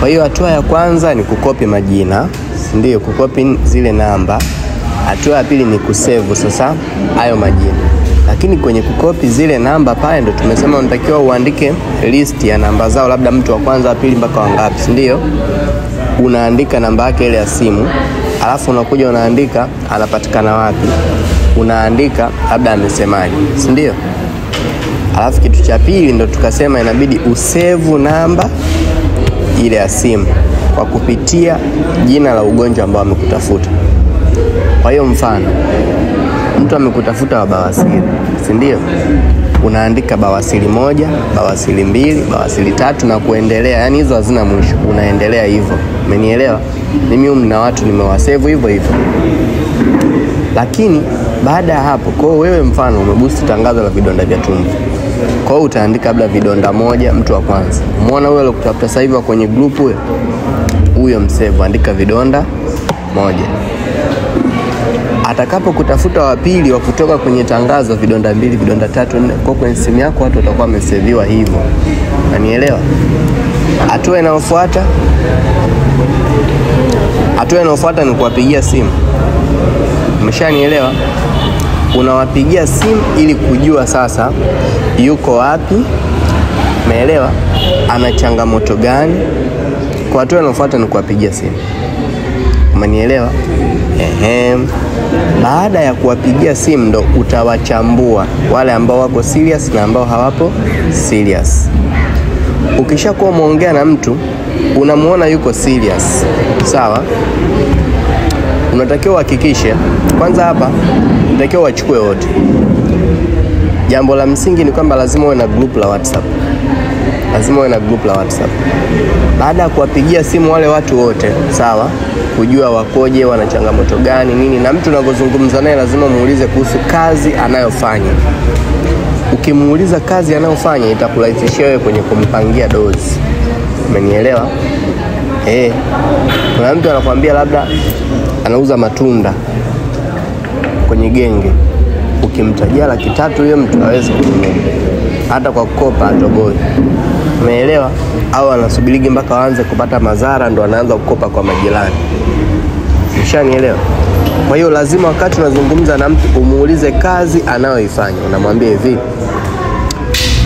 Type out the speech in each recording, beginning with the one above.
Kwa hiyo hatua ya kwanza ni kukopi majina, si ndio? Kukopi zile namba. Hatua ya pili ni kusevu sasa hayo majina. Lakini kwenye kukopi zile namba pale ndo tumesema unatakiwa uandike list ya namba zao, labda mtu wa kwanza, wa pili mpaka wangapi, si ndio? Unaandika namba yake ile ya simu, alafu unakuja unaandika anapatikana wapi, unaandika labda amesemaje, si ndio? Alafu kitu cha pili ndo tukasema inabidi usevu namba ile ya simu kwa kupitia jina la ugonjwa ambao amekutafuta. Kwa hiyo mfano, mtu amekutafuta wa bawasiri, si ndio? Unaandika bawasiri 1, bawasiri 2, bawasiri 3 na kuendelea. Yaani hizo hazina mwisho, unaendelea hivyo. Umenielewa? Mimi humu na watu nimewasevu hivyo hivyo. Lakini baada ya hapo, kwa hiyo wewe mfano umeboost tangazo la vidonda vya tumbo. Kwa hiyo utaandika labda vidonda 1 mtu wa kwanza. Umeona huyo aliyokutafuta sasa hivi kwenye group huyo? Huyo msevu, andika vidonda 1. Atakapo kutafuta wa pili wa kutoka kwenye tangazo vidonda 2, vidonda 3, 4, kwa kwenye simu yako watu watakuwa wameseviwa hivyo. Unanielewa? Hatua inayofuata, hatua inayofuata ni kuwapigia simu. Umeshanielewa? Unawapigia simu ili kujua sasa yuko wapi, umeelewa? Ana changamoto gani? Kwa hatua inayofuata ni kuwapigia simu. Umenielewa? Ehe. Baada ya kuwapigia simu ndo utawachambua wale ambao wako serious na ambao hawapo serious. Ukishakuwa umeongea na mtu unamuona yuko serious, sawa? Unatakiwa uhakikishe kwanza hapa, unatakiwa wachukue wote. Jambo la msingi ni kwamba lazima uwe na group la WhatsApp. Lazima uwe na group la WhatsApp. Baada ya kuwapigia simu wale watu wote, sawa, kujua wakoje, wana changamoto gani, nini, na mtu unapozungumza naye lazima muulize kuhusu kazi anayofanya. Ukimuuliza kazi anayofanya itakurahisishia wewe kwenye kumpangia dozi. Umenielewa? Kuna mtu anakuambia labda anauza matunda kwenye genge. Ukimtajia 300,000 huyo mtu hawezi kununua. Hata kwa kukopa atoboi. Umeelewa? Au anasubiri mpaka waanze kupata madhara ndo anaanza kukopa kwa majirani. Umeshanielewa? Kwa hiyo lazima wakati unazungumza na mtu umuulize kazi anayoifanya. Unamwambia hivi,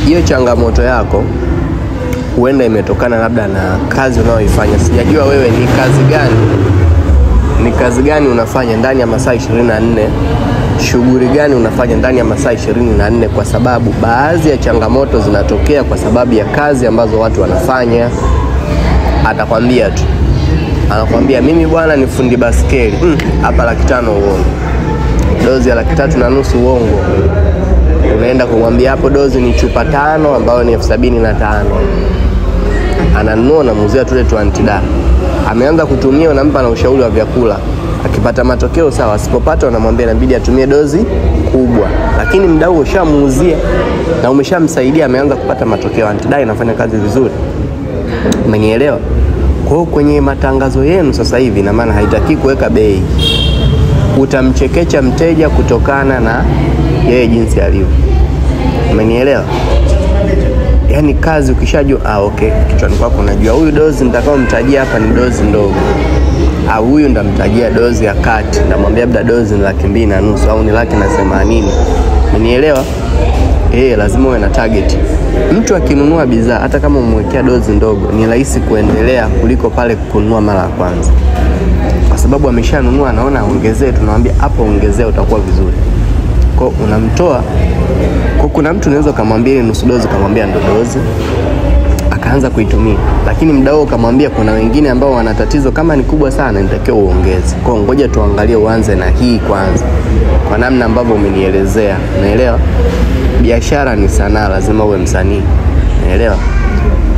hiyo changamoto yako huenda imetokana labda na kazi unayoifanya. Sijajua wewe ni kazi gani? Ni kazi gani unafanya ndani ya masaa 24? Shughuli gani unafanya ndani ya masaa 24? Kwa sababu baadhi ya changamoto zinatokea kwa sababu ya kazi ambazo watu wanafanya. Atakwambia tu, anakwambia mimi bwana ni fundi baskeli. Hapa 500,000 uongo. Dozi ya 350,000 uongo. Unaenda kumwambia hapo dozi ni chupa 5 ambayo ni 75,000. Ananunua na muuzia tule tu antida. Ameanza kutumia, unampa na ushauri wa vyakula. Akipata matokeo sawa, asipopata unamwambia inabidi atumie dozi kubwa. Lakini mdau ushamuuzia na umeshamsaidia, ameanza kupata matokeo. Antida inafanya kazi vizuri. Umenielewa? Kwa hiyo kwenye matangazo yenu sasa hivi ina maana haitaki kuweka bei. Utamchekecha mteja kutokana na yeye jinsi alivyo. Umenielewa? Yaani kazi ukishajua, okay, kichwani kwako unajua huyu dozi nitakayomtajia hapa ni dozi ndogo. Au huyu ndamtajia dozi ya kati, ndamwambia labda dozi ni 250,000 au ni 180,000. Umenielewa? Lazima uwe na target. Mtu akinunua bidhaa hata kama umemwekea dozi ndogo ni rahisi kuendelea kuliko pale kununua mara ya kwanza. Kwa sababu ameshanunua anaona ongezee, tunamwambia hapo ongezee utakuwa vizuri. Kwa unamtoa. Kwa kuna mtu unaweza kumwambia ile nusu dozi, kumwambia ndo dozi, akaanza kuitumia. Lakini mdau ukamwambia kuna wengine ambao wana tatizo kama ni kubwa sana nitakiwa uongeze. Kwa ngoja tuangalie uanze na hii kwanza. Kwa namna ambavyo umenielezea, unaelewa? Biashara ni sanaa, lazima uwe msanii. Unaelewa?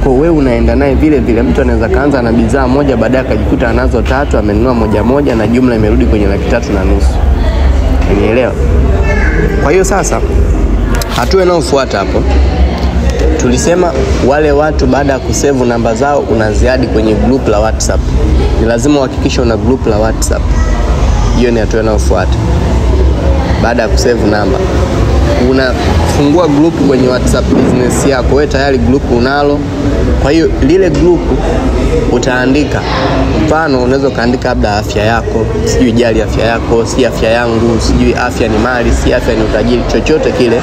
Kwa wewe unaenda naye vile vile. Mtu anaweza kaanza na bidhaa moja, baadaye akajikuta anazo 3, amenunua moja moja na jumla imerudi kwenye 350,000. Unaelewa? Kwa hiyo sasa hatua inayofuata hapo, tulisema wale watu baada ya kusevu namba zao unaziadi kwenye group la WhatsApp. Ni lazima uhakikishe una group la WhatsApp. Hiyo ni hatua inayofuata baada ya kusevu namba. Unafungua group kwenye WhatsApp business yako, wewe tayari group unalo. Kwa hiyo lile group utaandika, mfano unaweza ukaandika labda afya yako, sijui jali afya yako, si afya yangu, sijui afya ni mali, si afya ni utajiri, chochote kile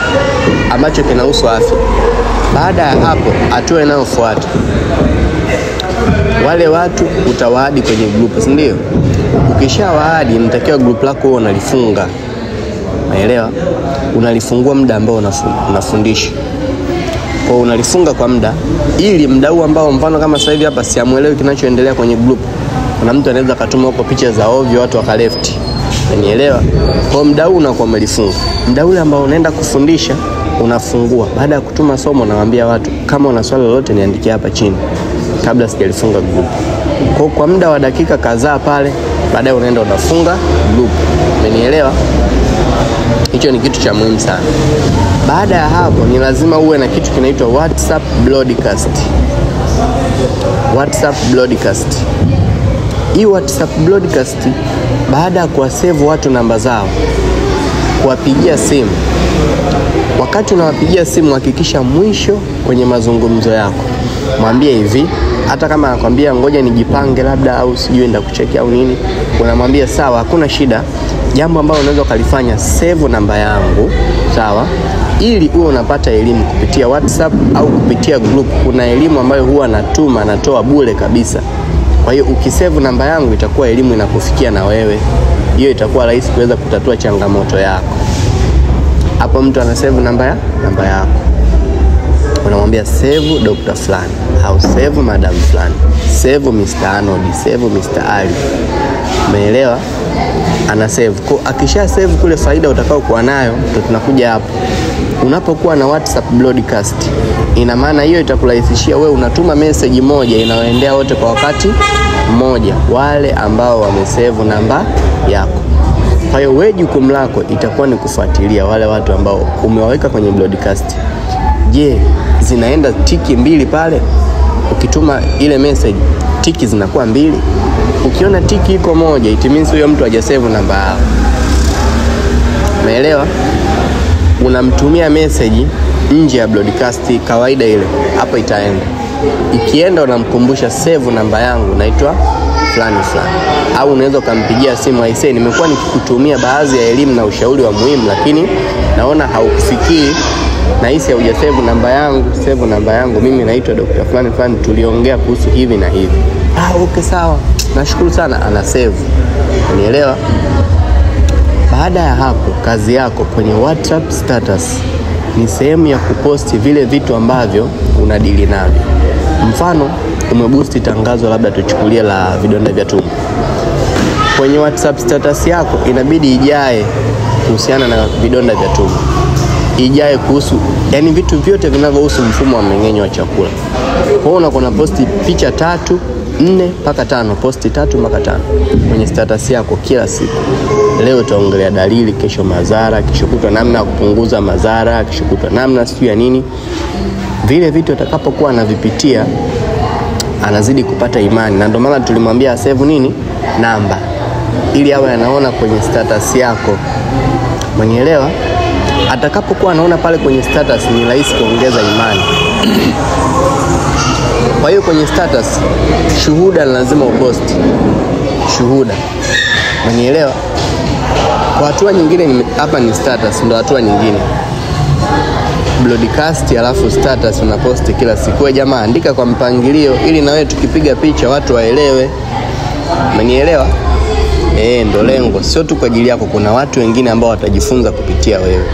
ambacho kinahusu afya. Baada ya hapo, hatua inayofuata, wale watu utawaadi kwenye group, si ndio? Ukishawaadi, inatakiwa group lako wewe unalifunga, unaelewa? Unalifungua muda ambao unafundisha. Kwa unalifunga kwa muda, ili muda huu ambao mfano kama sasa hivi hapa siamuelewi kinachoendelea kwenye group. Kuna mtu anaweza akatuma huko picha za ovyo watu wakaleft. Unanielewa? Kwa muda huu unakuwa umelifunga. Muda ule ambao unaenda kufundisha unafungua. Baada ya kutuma somo nawaambia watu kama una swali lolote niandikie hapa chini kabla sijalifunga group. Kwa muda wa dakika kadhaa pale, baadaye unaenda unafunga group. Umenielewa? Hicho ni kitu cha muhimu sana. Baada ya hapo ni lazima uwe na kitu kinaitwa WhatsApp broadcast. WhatsApp broadcast. Hii WhatsApp broadcast, baada ya kuwasave watu namba zao, kuwapigia simu. Wakati unawapigia simu hakikisha mwisho kwenye mazungumzo yako mwambie hivi, hata kama anakwambia ngoja nijipange labda au sijui nenda kucheki au nini, unamwambia sawa, hakuna shida. Jambo ambalo unaweza ukalifanya, save namba yangu, sawa, ili uwe unapata elimu kupitia WhatsApp au kupitia group. Kuna elimu ambayo huwa natuma, natoa bure kabisa. Kwa hiyo ukisave namba yangu itakuwa elimu inakufikia na wewe. Hiyo itakuwa rahisi kuweza kutatua changamoto yako. Hapo mtu anasave namba yako. Unamwambia save Dr. fulani au save Madam fulani, save Mr. Arnold, save Mr. Ali. Umeelewa? Ana save. Kwa akisha save kule, faida utakao kuwa nayo ndio tunakuja hapo. Unapokuwa na WhatsApp broadcast, ina maana hiyo itakurahisishia wewe, unatuma message moja inayoendea wote kwa wakati mmoja, wale ambao wamesave namba yako. Kwa hiyo wewe jukumu lako itakuwa ni kufuatilia wale watu ambao umewaweka kwenye broadcast. Je, zinaenda tiki mbili pale? Ukituma ile message tiki zinakuwa mbili. Ukiona tiki iko moja, it means huyo mtu hajasave namba yako. Umeelewa? Unamtumia message nje ya broadcast kawaida ile, hapo itaenda. Ikienda unamkumbusha save namba yangu, naitwa fulani fulani. Au unaweza ukampigia simu, aisee, nimekuwa nikikutumia baadhi ya elimu na ushauri wa muhimu, lakini naona haukufikii, nahisi haujasave namba yangu, save namba yangu, mimi naitwa Dr. fulani fulani, tuliongea kuhusu hivi na hivi. Ah, okay sawa, nashukuru sana, ana save. Unielewa? Baada ya hapo, kazi yako kwenye WhatsApp status ni sehemu ya kuposti vile vitu ambavyo unadili navyo. Mfano, umeboost tangazo labda tuchukulie la vidonda vya tumbo. Kwenye WhatsApp status yako inabidi ijae kuhusiana na vidonda vya tumbo, ijae kuhusu yani vitu vyote vinavyohusu mfumo wa mmeng'enyo wa chakula. Kwa hiyo unakuwa unaposti picha 3, 4 mpaka 5, posti 3 mpaka 5 kwenye status yako kila siku. Leo utaongelea dalili, kesho madhara, kesho kutwa namna ya kupunguza madhara, kesho kutwa namna sijui ya nini. Vile vitu atakapokuwa anavipitia anazidi kupata imani, na ndio maana tulimwambia save nini namba, ili awe anaona kwenye status yako. Umenielewa? Atakapokuwa anaona pale kwenye status ni rahisi kuongeza imani. Kwa hiyo kwenye status shuhuda lazima uposti shuhuda. Umenielewa? Kwa hatua nyingine hapa ni status, ndio hatua nyingine. Broadcast alafu status unaposti kila siku. Wewe jamaa andika kwa mpangilio ili na wewe tukipiga picha watu waelewe. Umenielewa? Ndio lengo, sio tu kwa ajili yako, kuna watu wengine ambao watajifunza kupitia wewe.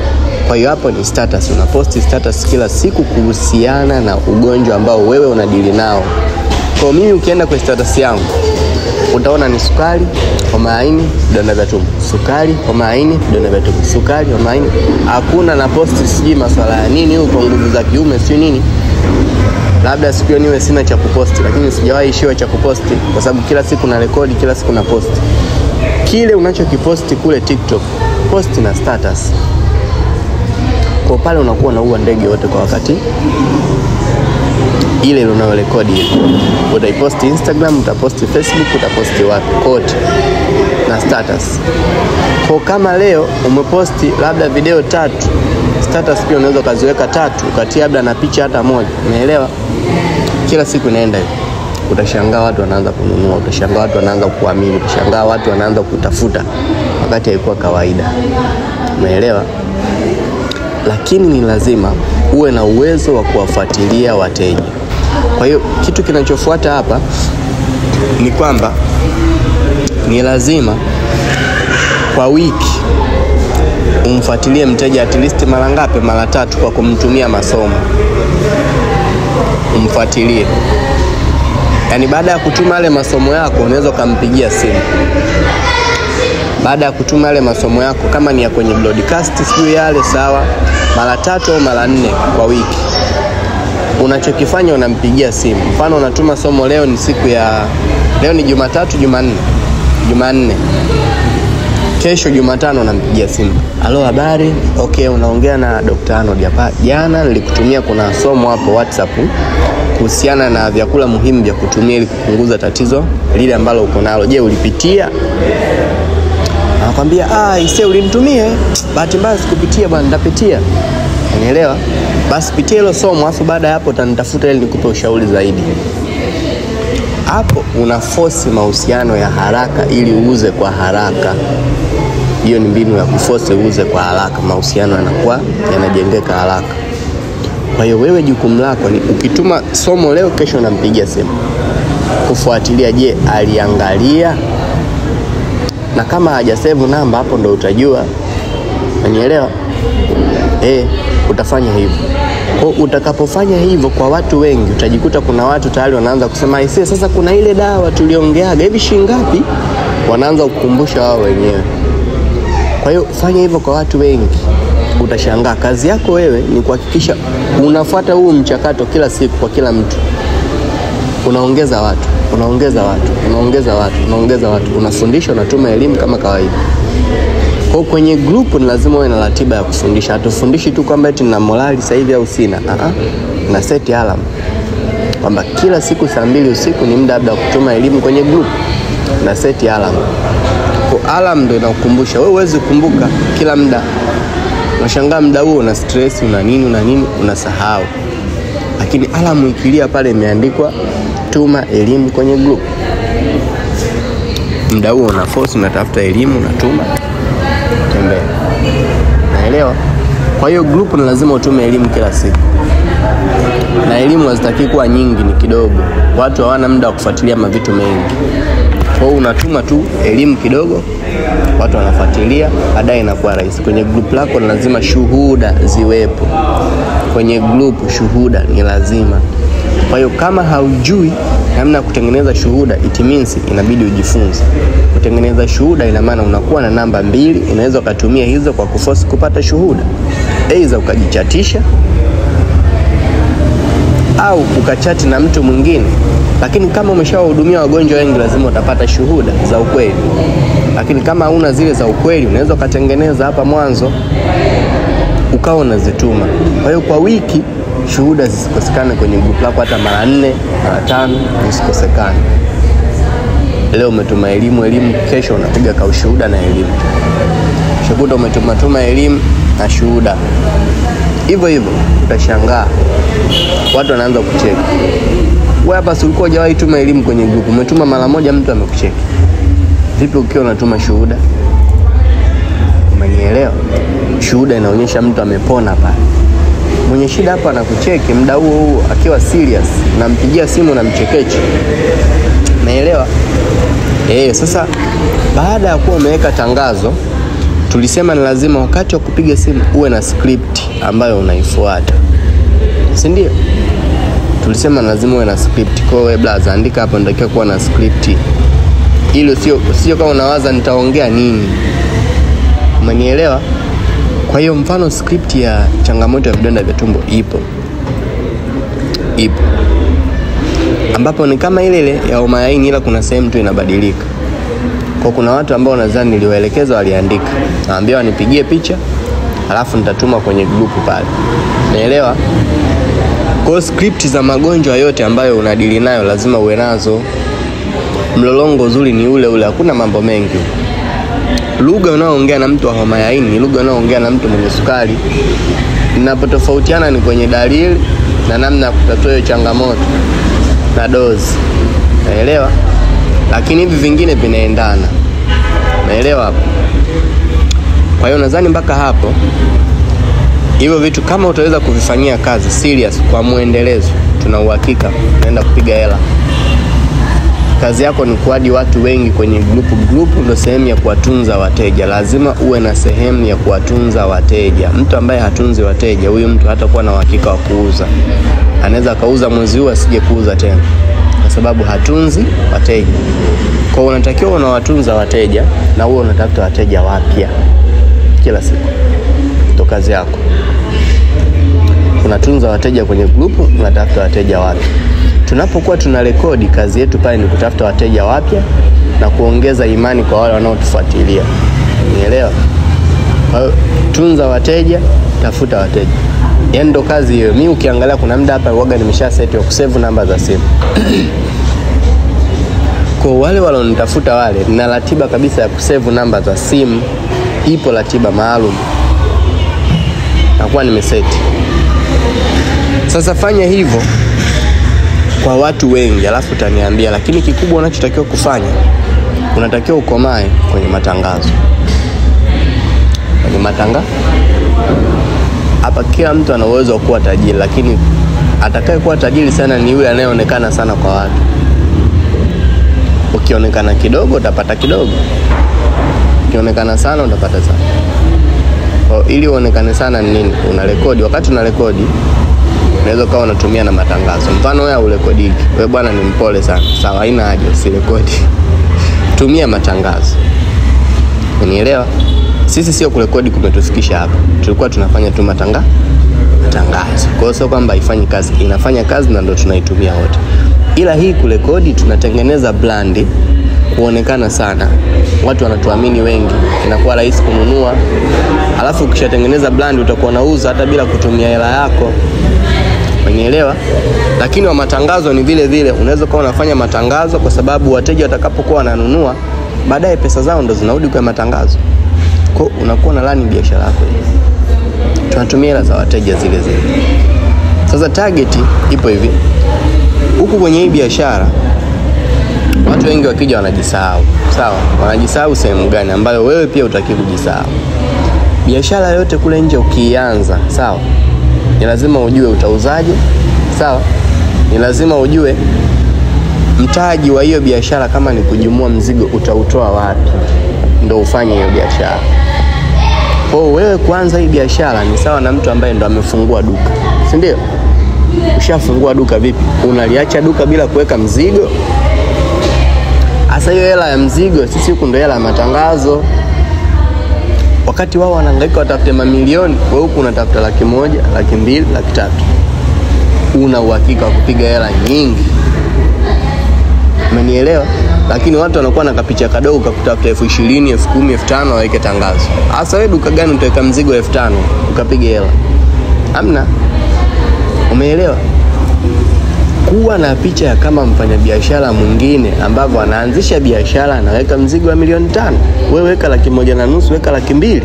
Kwa hiyo hapo ni status, unaposti status kila siku kuhusiana na ugonjwa ambao wewe unadili nao. Kwa mimi ukienda kwa status yangu utaona ni sukari, homa ya ini, vidonda vya tumbo. Sukari, homa ya ini, vidonda vya tumbo. Sukari, homa ya ini. Hakuna na posti sijui masuala ya nini huko, nguvu za kiume sijui nini. Labda siku hiyo niwe sina cha kuposti, lakini sijawahi ishiwa cha kuposti kwa sababu kila siku na rekodi, kila siku na posti. Kile unachokiposti kule TikTok, posti na status. Kwa pale unakuwa unaua ndege wote kwa wakati. ile unayorekodi ile utaiposti Instagram, utaposti Facebook, utaposti wapi kote na status. Kwa kama leo umeposti labda video 3, status pia unaweza ukaziweka 3, ukatia labda na picha hata moja. Umeelewa? Kila siku inaenda hivyo. Utashangaa watu wanaanza kununua, utashangaa watu wanaanza kuamini, utashangaa watu wanaanza kutafuta wakati haikuwa kawaida. Umeelewa? Lakini ni lazima uwe na uwezo wa kuwafuatilia wateja. Kwa hiyo kitu kinachofuata hapa ni kwamba ni lazima kwa wiki umfuatilie mteja at least mara ngapi? Mara 3, kwa kumtumia masomo. Umfuatilie. Yaani baada ya kutuma yale masomo yako unaweza kumpigia simu. Baada ya kutuma yale masomo yako kama ni ya kwenye broadcast sijui yale, sawa, mara 3 au mara 4 kwa wiki. Unachokifanya unampigia simu. Mfano unatuma somo leo, ni siku ya leo ni Jumatatu, Jumanne. Kesho Jumatano unampigia simu. Halo, habari? Okay, unaongea na Dr. Arnold hapa. Jana nilikutumia kuna somo hapo WhatsApp kuhusiana na vyakula muhimu vya kutumia ili kupunguza tatizo lile ambalo uko nalo. Je, ulipitia? Anakuambia, ah, ise ulinitumie. Bahati mbaya sikupitia bwana, nitapitia. Unaelewa? Basi pitia hilo somo afu baada ya hapo utanitafuta ili nikupe ushauri zaidi. Hapo una force mahusiano ya haraka ili uuze kwa haraka. Hiyo ni mbinu ya kuforce uuze kwa haraka, mahusiano yanakuwa yanajengeka haraka. Kwa hiyo wewe jukumu lako ni ukituma somo leo, kesho unampigia simu kufuatilia, je, aliangalia? Na kama hajasave namba, hapo ndo utajua. Unanielewa? Utafanya hivyo. Kwa utakapofanya hivyo kwa watu wengi, utajikuta kuna watu tayari wanaanza kusema, aisee, sasa kuna ile dawa tuliongeaga hivi shilingi ngapi? Wanaanza kukumbusha wao wenyewe. Kwa hiyo fanya hivyo kwa watu wengi, utashangaa. Kazi yako wewe ni kuhakikisha unafuata huu mchakato kila siku kwa kila mtu. Unaongeza watu, unaongeza watu, unaongeza watu, unaongeza watu, unafundisha, unatuma elimu kama kawaida. Kwa kwenye group ni lazima uwe na ratiba ya kufundisha. Hatufundishi tu kwamba eti nina morali sasa hivi au sina. Na set alarm kwamba kila siku saa 2 usiku ni muda labda kutuma elimu kwenye group. Na set alarm. Kwa alarm ndio inakukumbusha. Wewe huwezi kukumbuka kila muda. Unashangaa muda huo una stress, una nini, una nini, unasahau. Lakini alarm ikilia pale imeandikwa tuma elimu kwenye group. Muda huo una force, unatafuta elimu, unatuma. Tembea. Naelewa? Kwa hiyo group ni lazima utume elimu kila siku. Na elimu hazitaki kuwa nyingi, ni kidogo. Watu hawana muda wa kufuatilia mavitu mengi. Kwa hiyo unatuma tu elimu kidogo, watu wanafuatilia, baadaye inakuwa rahisi. Kwenye group lako ni lazima shuhuda ziwepo. Kwenye group shuhuda ni lazima. Kwa hiyo kama haujui namna ya kutengeneza shuhuda, it means inabidi ujifunze. Kutengeneza shuhuda ina maana unakuwa na namba 2, unaweza ukatumia hizo kwa kuforce kupata shuhuda. Aidha ukajichatisha au ukachati na mtu mwingine. Lakini kama umeshawahudumia wagonjwa wengi lazima utapata shuhuda za ukweli. Lakini kama huna zile za ukweli, unaweza ukatengeneza hapa mwanzo ukawa unazituma. Kwa hiyo kwa wiki shuhuda zisikosekane kwenye group lako, hata mara 4, mara 5 zisikosekane. Leo umetuma elimu, kesho unapiga ka ushuhuda na elimu. Shuhuda umetuma elimu na shuhuda. Hivyo hivyo utashangaa watu wanaanza kucheka. Wewe hapa si ulikuwa hujawahi tuma elimu kwenye group, umetuma mara moja mtu amekucheki. Vipi ukiwa unatuma shuhuda? Umenielewa? Shuhuda inaonyesha mtu amepona pale. Mwenye shida hapa anakucheki muda huo huo akiwa serious, nampigia simu na mchekeche. Umeelewa? Sasa baada ya kuwa umeweka tangazo, tulisema ni lazima wakati wa kupiga simu uwe na script ambayo unaifuata. Si ndio? Tulisema lazima uwe na script. Kwa hiyo blaza, andika hapo, natakiwa kuwa na script. Ili sio kama unawaza nitaongea nini. Umenielewa? Kwa hiyo mfano script ya changamoto ya vidonda vya tumbo ipo. Ambapo ni kama ile ile ya homa ya ini, ila kuna sehemu tu inabadilika. Kwa kuna watu ambao nadhani niliwaelekeza waliandika. Naambia wanipigie picha, alafu nitatuma kwenye group pale. Unaelewa? Kwa hiyo script za magonjwa yote ambayo unadili nayo lazima uwe nazo. Mlolongo zuri ni ule ule, hakuna mambo mengi. Lugha unayoongea na mtu wa homa ya ini, lugha unayoongea na mtu mwenye sukari. Mnapotofautiana ni kwenye dalili na namna ya kutatua hiyo changamoto na dozi. Naelewa? Lakini hivi vingine vinaendana. Naelewa hapo? Kwa hiyo nadhani mpaka hapo hivyo vitu kama utaweza kuvifanyia kazi serious kwa muendelezo, tuna uhakika unaenda kupiga hela. Kazi yako ni kuadi watu wengi kwenye group. Group ndio sehemu ya kuwatunza wateja. Lazima uwe na sehemu ya kuwatunza wateja. Mtu ambaye hatunzi wateja, huyu mtu hatakuwa na uhakika wa kuuza. Anaweza akauza mwezi huu asije kuuza tena, kwa sababu hatunzi wateja. Kwa hiyo unatakiwa unawatunza wateja na uwe unatafuta wateja wapya kila siku. Ndio kazi yako. Unatunza wateja kwenye group, unatafuta wateja wapya. Tunapokuwa tunarekodi, kazi yetu pale ni kutafuta wateja wapya na kuongeza imani kwa wale wanaotufuatilia. Unielewa? Kwa hiyo tunza wateja, tafuta wateja. Yaani ndo kazi hiyo. Mimi ukiangalia kuna muda hapa huaga nimesha set ya kusave namba za simu. Kwa wale walionitafuta wale, na ratiba kabisa ya kusave namba za simu, ipo ratiba maalum. Nakuwa nimeseti. Sasa fanya hivyo kwa watu wengi, alafu utaniambia. Lakini kikubwa unachotakiwa kufanya, unatakiwa ukomae kwenye matangazo. Kwenye matangazo hapa kila mtu ana uwezo wa kuwa tajiri, lakini atakayekuwa tajiri sana ni yule anayeonekana sana kwa watu. Ukionekana kidogo utapata kidogo, ukionekana sana utapata sana. Kwa ili uonekane sana ni nini? Unarekodi. Wakati unarekodi unaweza ukawa unatumia na matangazo. Mfano wewe urekodi, wewe bwana ni mpole sana, sawa, haina haja usirekodi. Tumia matangazo. Unielewa? Sisi sio kurekodi kumetufikisha hapa. Tulikuwa tunafanya tu matangazo. Kwa hiyo sio kwamba haifanyi kazi, inafanya kazi na ndio tunaitumia wote. Ila hii kurekodi tunatengeneza brand, kuonekana sana. Watu wanatuamini wengi, inakuwa rahisi kununua. Alafu ukishatengeneza brand utakuwa unauza hata bila kutumia hela yako. Unielewa? Lakini wa matangazo ni vile vile, unaweza kuwa unafanya matangazo kwa sababu wateja watakapokuwa wananunua, baadaye pesa zao ndo zinarudi kwa matangazo. Kwa unakuwa na lani biashara yako. Tunatumia hela za wateja zile zile. Sasa target ipo hivi. Huku kwenye hii biashara watu wengi wakija wanajisahau. Sawa? Wanajisahau sehemu gani ambayo wewe pia hutaki kujisahau. Biashara yote kule nje ukianza, sawa? Ni lazima ujue utauzaje, sawa? Ni lazima ujue mtaji wa hiyo biashara, kama ni kujumua mzigo utautoa wapi ndo ufanye hiyo biashara. Kwa hiyo wewe kwanza hii biashara ni sawa na mtu ambaye ndo amefungua duka, si ndio? Ushafungua duka vipi? Unaliacha duka bila kuweka mzigo? Hasa hiyo hela ya mzigo, sisi huku ndo hela ya matangazo. Wakati wao wanahangaika watafute mamilioni, wewe huku unatafuta 100,000, 200,000, 300,000. Una uhakika wa kupiga hela nyingi. Umenielewa? Lakini watu wanakuwa na kapicha kadogo kakutafuta 20,000, 10,000, 5,000 waweke tangazo. Hasa wewe duka gani utaweka mzigo 5,000 ukapiga hela? Hamna. Umeelewa? Kuwa na picha ya kama mfanyabiashara mwingine ambavyo anaanzisha biashara anaweka mzigo wa 5,000,000, wewe weka 150,000, weka 200,000.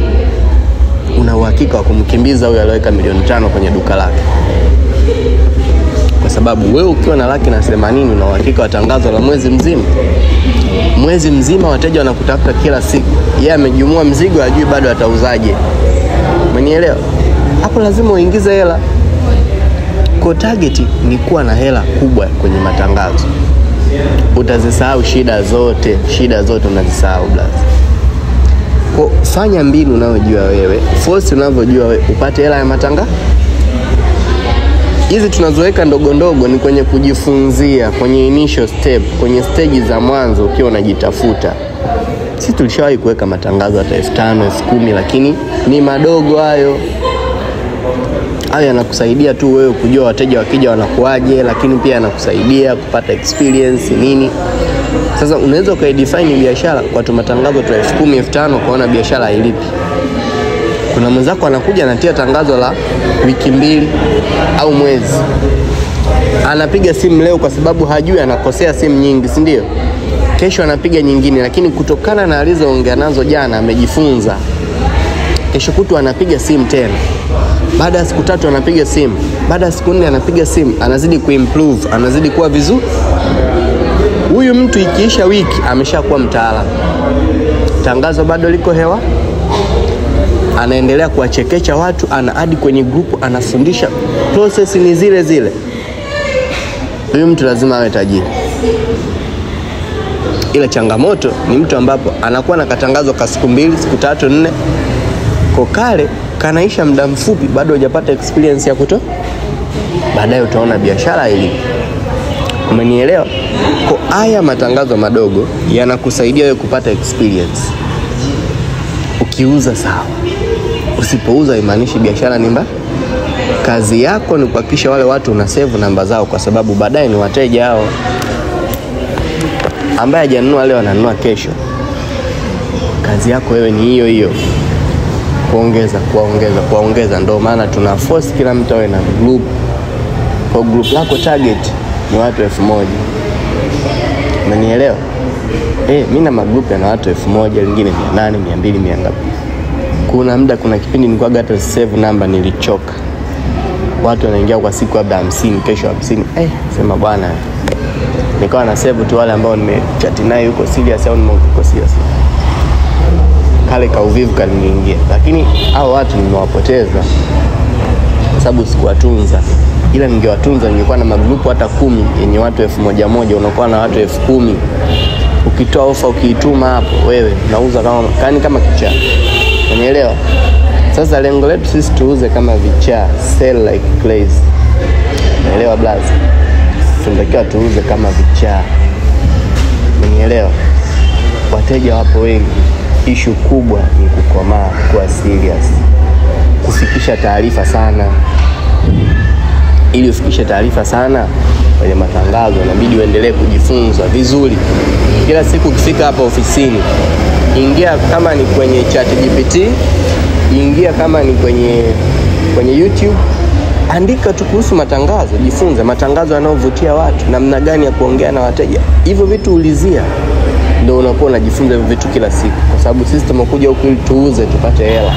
Una uhakika wa kumkimbiza huyo aliyeweka 5,000,000 kwenye duka lake. Kwa sababu wewe ukiwa na 180,000 una uhakika wa tangazo la mwezi mzima. Mwezi mzima wateja wanakutafuta kila siku. Yeye amejumua mzigo hajui bado atauzaje. Umenielewa? Hapo lazima uingize hela. Kwa target ni kuwa na hela kubwa kwenye matangazo. Utazisahau shida zote, shida zote unazisahau blaza. Kwa fanya mbinu unayojua wewe, force unavyojua wewe upate hela ya matangazo. Hizi tunazoweka ndogo ndogo ni kwenye kujifunzia, kwenye initial step, kwenye stage za mwanzo ukiwa unajitafuta. Sisi tulishawahi kuweka matangazo hata 5,000, 10,000, lakini ni madogo hayo. Hayo yanakusaidia tu wewe kujua wateja wakija wanakuaje, lakini pia yanakusaidia kupata experience nini. Sasa unaweza ukaidefine biashara kwa tu matangazo tu 10,000, 5,000 ukaona biashara hailipi. Kuna mwenzako anakuja anatia tangazo la wiki 2 au mwezi. Anapiga simu leo kwa sababu hajui, anakosea simu nyingi, si ndio? Kesho anapiga nyingine, lakini kutokana na alizoongea nazo jana amejifunza. Kesho kutwa anapiga simu tena, baada ya siku 3 anapiga simu, baada ya siku 4 anapiga simu, anazidi kuimprove, anazidi kuwa vizuri. Huyu mtu ikiisha wiki ameshakuwa mtaalamu. Tangazo bado liko hewa, anaendelea kuwachekecha watu, ana add kwenye group, anafundisha, process ni zile zile. Huyu mtu lazima awe tajiri. Ila changamoto ni mtu ambapo anakuwa na katangazo ka siku 2, siku 3, 4, kokale kanaisha muda mfupi, bado hujapata experience ya kuto. Baadaye utaona biashara ili. Umenielewa? Kwa haya matangazo madogo yanakusaidia wewe kupata experience. Ukiuza sawa, usipouza imaanishi biashara ni mbaya. Kazi yako ni kuhakikisha wale watu una save namba zao, kwa sababu baadaye ni wateja hao. Ambaye hajanunua leo ananunua kesho. Kazi yako wewe ni hiyo hiyo, kuongeza, kuongeza, kuongeza. Ndio maana tuna force kila mtu awe na group. Kwa group lako target ni watu 1000. Umenielewa? Mimi na magroup yana watu 1000, lingine 800, 200, 100 ngapi. Kuna muda, kuna kipindi nilikuwa hata save number nilichoka. Watu wanaingia kwa siku labda 50, kesho 50. Sema bwana, nikawa na save tu wale ambao nimechat naye yuko serious au nimeko serious. Kale ka uvivu kaliniingia. Lakini hao watu nimewapoteza kwa sababu sikuwatunza. Ila ningewatunza ningekuwa na magrupu hata 10 yenye watu 1000 moja, unakuwa na watu 10,000. Ukitoa ofa ukiituma hapo wewe unauza kama kani kama kichaa. Unaelewa? Sasa lengo letu sisi tuuze kama vichaa, sell like crazy. Unaelewa blaza? Tunatakiwa tuuze kama vichaa. Unaelewa? Wateja wapo wengi. Issue kubwa ni kukomaa, kuwa serious, kufikisha taarifa sana. Ili ufikishe taarifa sana kwenye matangazo inabidi uendelee kujifunza vizuri. Kila siku ukifika hapa ofisini, ingia kama ni kwenye ChatGPT, ingia kama ni kwenye YouTube, andika tu kuhusu matangazo, jifunze matangazo yanayovutia watu, namna gani ya kuongea na wateja. Hivyo vitu ulizia, ndio unakuwa unajifunza hivyo vitu kila siku, kwa sababu sisi tumekuja huku ili tuuze tupate hela.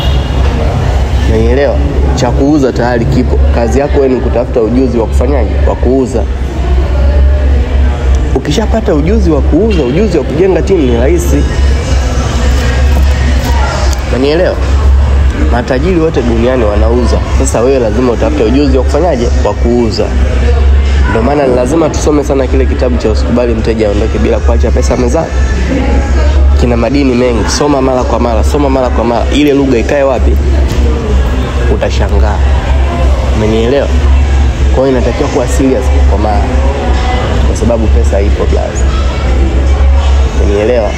Unaelewa? Cha kuuza tayari kipo. Kazi yako wewe ni kutafuta ujuzi wa kufanyaje? Wa kuuza. Ukishapata ujuzi wa kuuza, ujuzi wa kujenga timu ni rahisi. Unanielewa? Matajiri wote duniani wanauza. Sasa wewe lazima utafute ujuzi wa kufanyaje? Wa kuuza. Ndio maana lazima tusome sana kile kitabu cha Usikubali Mteja Aondoke Bila Kuacha Pesa Mezani. Kina madini mengi. Soma mara kwa mara, soma mara kwa mara. Ile lugha ikae wapi? Utashangaa. Umenielewa? Kwa hiyo inatakiwa kuwa serious kwa mara, kwa sababu pesa ipo blaza. Umenielewa?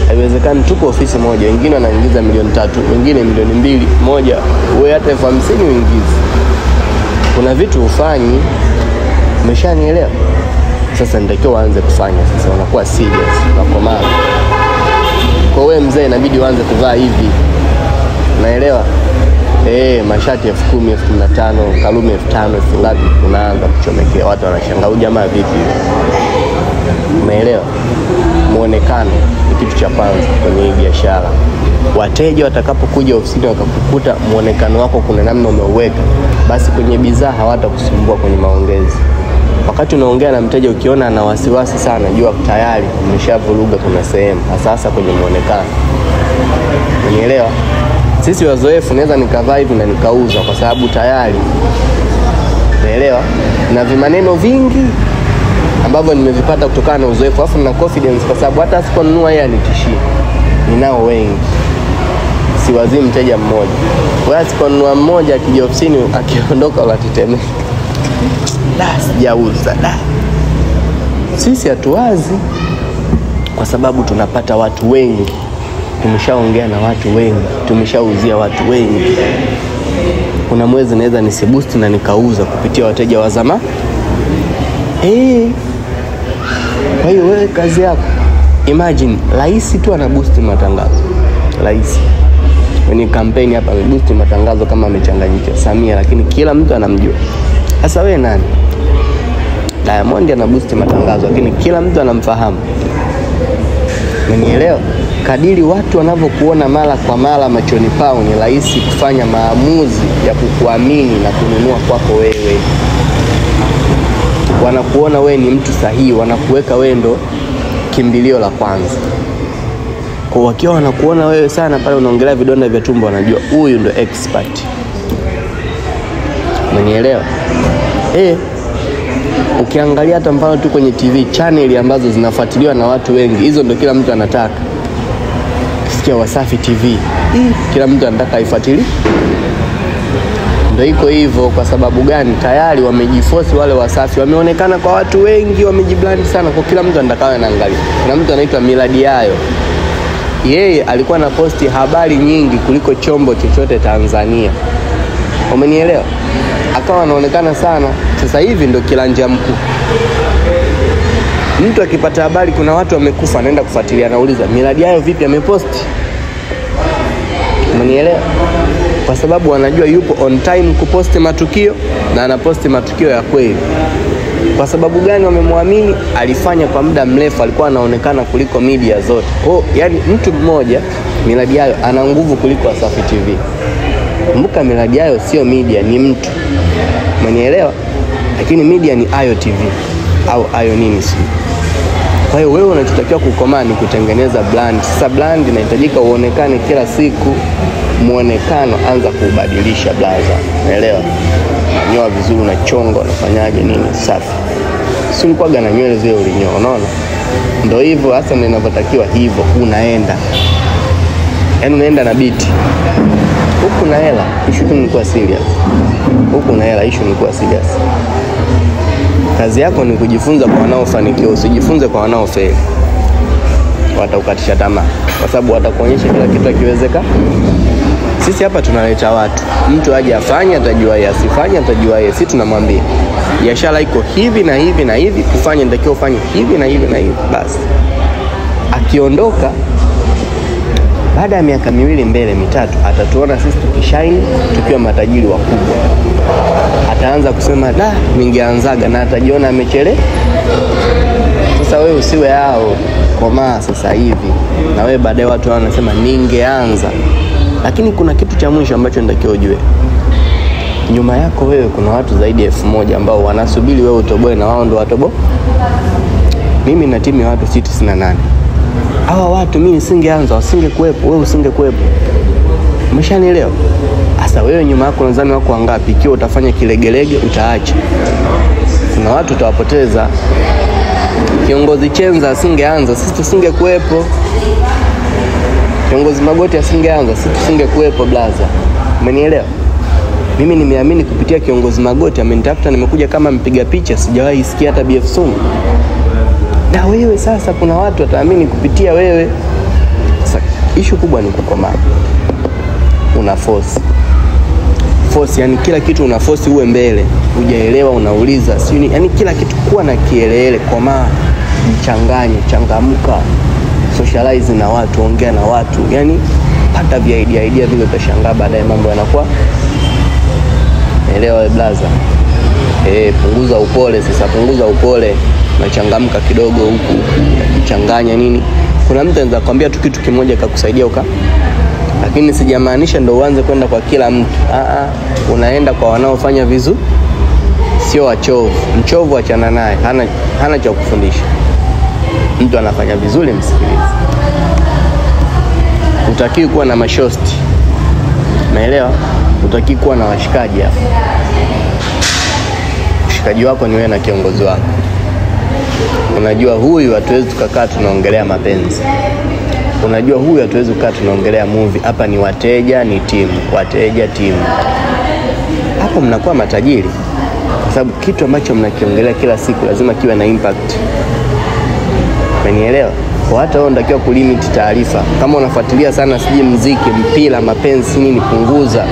Haiwezekani tuko ofisi moja, wengine wanaingiza milioni 3, wengine milioni 2, moja wewe hata 50,000 uingize. Kuna vitu ufanyi. Umeshanielewa? Sasa nitakiwa uanze kufanya sasa, unakuwa serious, unakomaa. Kwa wewe mzee inabidi uanze kuvaa hivi. Unaelewa? Mashati 10,000, 15,000, kalume 5,000, 10,000 ngapi, unaanza kuchomekea. Watu wanashangaa huyu jamaa vipi? Umeelewa? Muonekano ni kitu cha kwanza kwenye hii biashara. Wateja watakapokuja ofisini wakakukuta muonekano wako kuna namna umeuweka, basi kwenye bidhaa hawatakusumbua kwenye maongezi. Wakati unaongea na mteja ukiona ana wasiwasi sana, jua tayari umeshavuruga kuna sehemu, hasa kwenye muonekano. Umeelewa? Sisi wazoefu naweza nikavaa hivi na nikauza kwa sababu tayari. Umeelewa? Na vimaneno vingi ambavyo nimevipata kutokana na uzoefu, alafu nina confidence kwa sababu hata asiponunua yeye anitishie. Ninao wengi. Siwazii mteja mmoja. Wewe asiponunua mmoja akija ofisini akiondoka unatetemeka. Da, sijauza. Da. Sisi hatuwazi kwa sababu tunapata watu wengi. Tumeshaongea na watu wengi, tumeshauzia watu wengi. Kuna mwezi naweza nisiboost na nikauza kupitia wateja wa zamani. Kwa hiyo wewe kazi yako, imagine rais tu ana boost matangazo. Rais kwenye kampeni hapa ameboost matangazo kama amechanganyika Samia, lakini kila mtu anamjua. Sasa wewe nani? Diamond ana boost matangazo, lakini kila mtu anamfahamu. Umenielewa? Kadiri watu wanavyokuona mara kwa mara machoni pao, ni rahisi kufanya maamuzi ya kukuamini na kununua kwako wewe. Wanakuona wewe ni mtu sahihi, wanakuweka wewe ndo kimbilio la kwanza. Kwa wakiwa wanakuona wewe sana pale unaongelea vidonda vya tumbo, wanajua huyu ndo expert. Umenielewa? Ukiangalia hata mfano tu kwenye TV channel ambazo zinafuatiliwa na watu wengi, hizo ndo kila mtu anataka. Sikia Wasafi TV, kila mtu anataka aifuatilie. Ndio iko hivyo. Kwa sababu gani? Tayari wamejiforce wale Wasafi, wameonekana kwa watu wengi, wamejibrand sana, kwa kila mtu anataka anaangalia. Kuna mtu anaitwa Millard Ayo, yeye alikuwa na posti habari nyingi kuliko chombo chochote Tanzania. Umenielewa? Akawa anaonekana sana. Sasa hivi ndo kilanja mkuu. Mtu akipata habari kuna watu wamekufa, anaenda kufuatilia, anauliza Millard Ayo vipi, ameposti? Umenielewa? Kwa sababu wanajua yupo on time kuposti matukio na anaposti matukio ya kweli. Kwa sababu gani wamemwamini? Alifanya kwa muda mrefu, alikuwa anaonekana kuliko media zote. Kwa yani mtu mmoja Millard Ayo ana nguvu kuliko Wasafi TV. Kumbuka Millard Ayo sio media, ni mtu. Umenielewa? Lakini media ni Ayo TV au Ayo nini si. Kwa hiyo wewe unachotakiwa kukomaa ni kutengeneza brand. Sasa brand inahitajika uonekane kila siku. Muonekano anza kuubadilisha blaza. Unaelewa? Nyoa vizuri, unachonga, unafanyaje nini, safi. Si ulikuwa na nywele zile ulinyoa, unaona? Ndio hivyo hasa ndio inavyotakiwa hivyo, unaenda. Yaani unaenda na biti. Huku na hela, issue tu ni kuwa serious. Huku na hela, issue ni kuwa serious. Kazi yako ni kujifunza kwa wanaofanikiwa, usijifunze kwa wanaofeli. Watakukatisha tamaa kwa sababu watakuonyesha kila kitu akiwezeka. Sisi hapa tunaleta watu, mtu aje afanye atajua yeye, asifanye atajua yeye. Sisi tunamwambia biashara iko hivi na hivi na hivi, kufanya nitakiwa ufanye hivi na hivi na hivi, basi. Akiondoka baada ya miaka miwili mbele mitatu, atatuona sisi tukishine tukiwa matajiri wakubwa. Ataanza kusema da, ningeanzaga, na atajiona amechelewa. Sasa wewe usiwe hao, komaa sasa hivi, na wewe baadaye watu wanasema ningeanza. Lakini kuna kitu cha mwisho ambacho nitakiwa ujue. Nyuma yako wewe kuna watu zaidi ya 1000 ambao wanasubiri wewe utoboe na wao ndo watobo. Mimi na timu ya watu 98. Hawa watu mimi nisingeanza, wasingekuepo, wewe usingekuepo. Umeshanielewa? Sasa wewe nyuma yako unadhani wako wangapi? Ikiwa utafanya kilegelege utaacha. Kuna watu utawapoteza. Kiongozi Chenza asingeanza, sisi tusingekuepo. Kiongozi Magoti asingeanza, sisi tusingekuepo blaza. Umenielewa? Mimi nimeamini kupitia Kiongozi Magoti, amenitafuta, nimekuja kama mpiga picha, sijawahi sikia hata BF Sumu. Na wewe sasa kuna watu wataamini kupitia wewe. Sasa issue kubwa ni kukomaa. Una force. Force, yani kila kitu una force uwe mbele. Hujaelewa unauliza, sio yani kila kitu kuwa na kielele, komaa, jichanganye, changamka, socialize na watu, ongea na watu. Yani pata vya idea vile, utashangaa baadaye mambo yanakuwa. Elewa blaza. Punguza upole sasa, punguza upole. Unachangamka kidogo huku, unajichanganya nini. Kuna mtu anaweza kukwambia tu kitu kimoja akakusaidia uka, lakini sijamaanisha ndio uanze kwenda kwa kila mtu. Unaenda kwa wanaofanya vizuri, sio wachovu. Mchovu achana naye, hana cha kufundisha. Mtu anafanya vizuri msikilize. Hutakiwi kuwa na mashosti. Unaelewa? Hutakiwi kuwa na washikaji hapo. Mshikaji wako ni wewe na kiongozi wako. Unajua huyu hatuwezi tukakaa tunaongelea mapenzi. Unajua huyu hatuwezi kukaa tunaongelea movie. Hapa ni wateja ni timu, wateja timu. Hapo mnakuwa matajiri. Kwa sababu kitu ambacho mnakiongelea kila siku lazima kiwe na impact. Umenielewa? Kwa hata wewe unatakiwa kulimit taarifa. Kama unafuatilia sana siji muziki, mpira, mapenzi nini, punguza.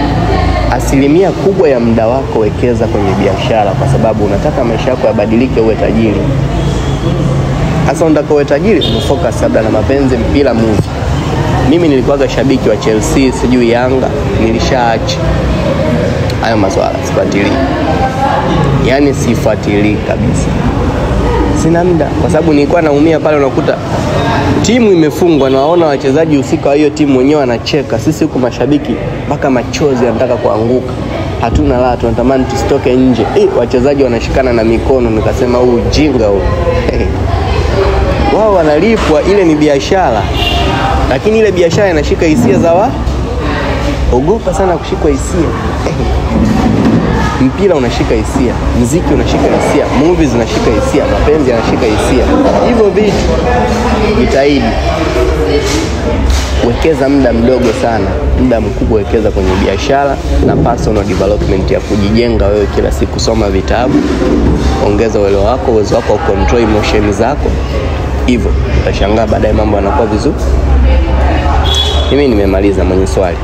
Asilimia kubwa ya muda wako wekeza kwenye biashara, kwa sababu unataka maisha yako yabadilike, uwe tajiri. Hasa unataka uwe tajiri, focus labda na mapenzi, mpira, movie. Mimi nilikuwa shabiki wa Chelsea, sijui Yanga, nilishaacha. Hayo maswala sifuatilii, yaani sifuatilii kabisa, sina muda, kwa sababu nilikuwa naumia pale. Unakuta timu imefungwa, nawaona wachezaji husika wa hiyo timu wenyewe wanacheka, sisi huku mashabiki mpaka machozi yanataka kuanguka, hatuna raha, tunatamani tusitoke nje. Wachezaji wanashikana na mikono, nikasema huu ujinga huu. Wao wanalipwa, ile ni biashara, lakini ile biashara inashika hisia za wa ogopa sana kushikwa hisia. Mpira unashika hisia, mziki unashika hisia, movies zinashika hisia, mapenzi yanashika hisia. Hivyo vitu jitahidi wekeza muda mdogo sana, muda mkubwa wekeza kwenye biashara na personal development ya kujijenga wewe kila siku. Soma vitabu, ongeza uelewa wako, uwezo wako wa control emotion zako, hivyo utashangaa baadaye mambo yanakuwa vizuri. Mimi nimemaliza. Mwenye swali?